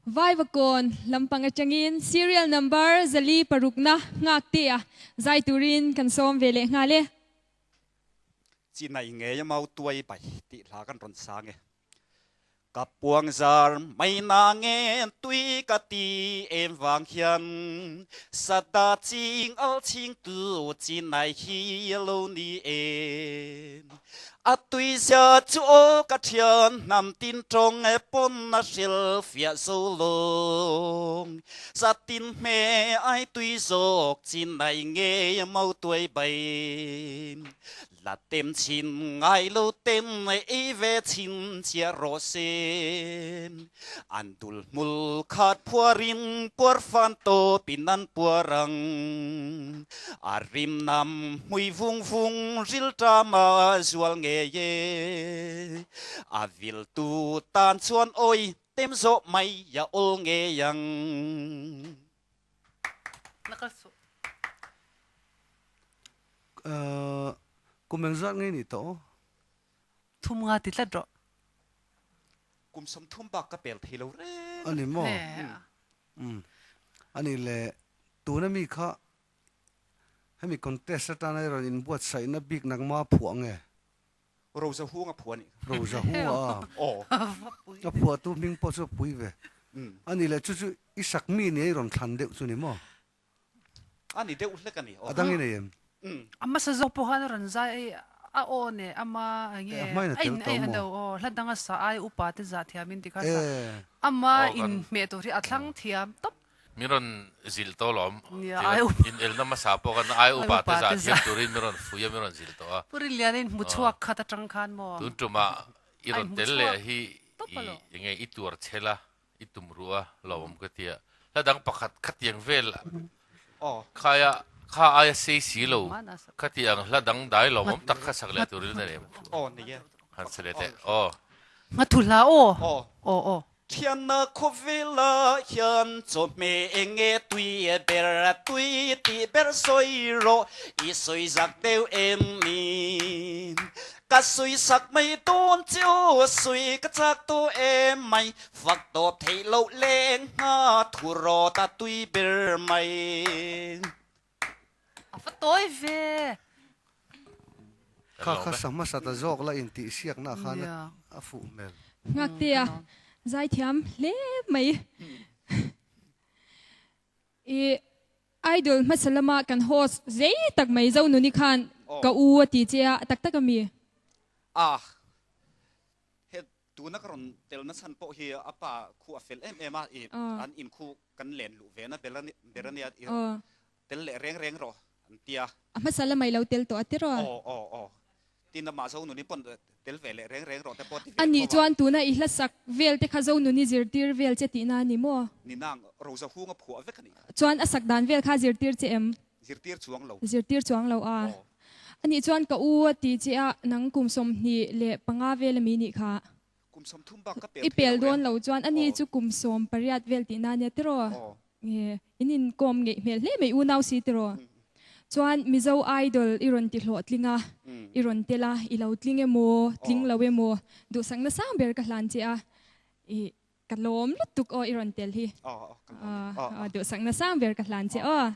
Vaivakawn lampang atangin serial number 4 parukna nghak te a zai turin kan sawm ve leh nghal e. Chinai ngei a mau tuai bai tih hla kan rawn sang e. Ka puang zar mai na nge tui ka ti em vang hian Sada ching al ching tu chinai hi a lo ni e. A tui zia chu aw ka thian hnam tin tawng e pawn a hril fiah zo lawng. Sa tin hme ai tui zawk chinai ngei a mau tuai bai. La tem chin ngai lo tem ei ve chin chiah rawh se. An dul hmul khat phuarin puar fan tawpin an puar ang. A rim nam hmui vung vung ril ṭam a zual ngei e. A viltu tan chuan awi tem zawh mai a awl ngei ang. Na kal suh. Kum engzat ngei nih tawh? Thum nga ti tlat rawh. Kum 30 bak ka pel thei lo reng. A ni maw? A nih le, tuna mi kha hemi contest atana i rawn inbuatsaihna bik nangma phuah nge? Rosa Hung a phuah a nih kha. Rosa Hung a? Aw. A phuahtu hming pawh chu a pui ve. A nih le, chu chu i sak mi nia i rawn thlan deuh chu ni maw? A ni deuh hlek a ni. A dang i nei em? A hmasa zawk pawh khan a rawn zai ei a aw neh ama enge A hmain a tel tawh maw? Aw hla dang a sa ai upa te zah thiam in ti kha sa ama in hmeh tur hi a thlang thiam tawp. Min rawn zilh tawh lawm. In elna hmasa pawh khan ai upa te zah thiam turin min rawn fui a min rawn zilh tawh a. Pu Rinliana in hmu chhuak khat atang khan maw? Tun tumah i rawn tel leh hi i enge i tuar chhel a. I tum ruh a lawmawm ka ti a, hla dang pakhat khatiang vel khaia kha aia sei si lo khatiang hla dang dai lawmawm tak kha sak leh turin a nei han sa leh teh aw. Nghathu hla aw aw aw. Thianna khawvela hian chawhmeh enge tui ber tui tih ber sawi rawh i sawi zak deuh em ni? Ka sawi sak mai dawn che aw, sawi ka chak tawh em mai, fak tawp theih loh leng ngha thu rawt a tui ber mai. A va tawi ve. Kha kha sa hmasa ta zawk la intih siakna khan a fuh hmel. Nghaktea zaithiam hle mai. I Idol hmasa lama kan host zei tak mai Zonuni khan ka u a ti che a, tak tak a mi? Ah, he tuna ka rawn tel nachhan pawh hi a pa khu a fel em em a, i an in khu kan len luh ve na ber a nia, i tel leh reng reng rawh an ti a. A hmasa lamah i lo tel tawh a ti rawh? Aw, aw, aw. Tin amah Zonuni pawn tel ve leh reng reng rawh te pawh ti ve A nih chuan tuna i hlasak vel te kha Zonuni zirtir vel che tihna a ni maw? Ni nang, Rosa hung a phuah vek a ni. Chuan a sak dan vel kha zirtir che em? Zirtir chuang lo. Zirtir chuang lo a. A nih chuan ka u a ti che a, nang kum 25 vel a mi nih kha. Kum 30 bak ka pel I pel dawn lo chuan a ni chu kum 18 vel tihna a nia tiraw? Nge in inkawm ngeih hmel hle mai unau si tiraw? Chuan Mizo Idol i rawn ti hlawhtling a, i rawn tel a, i lo tling emaw, tling lo emaw, duhsakna sang ber ka hlan che a, i ka lawm lutuk aw i rawn tel hi. Duhsakna sang ber ka hlan che aw.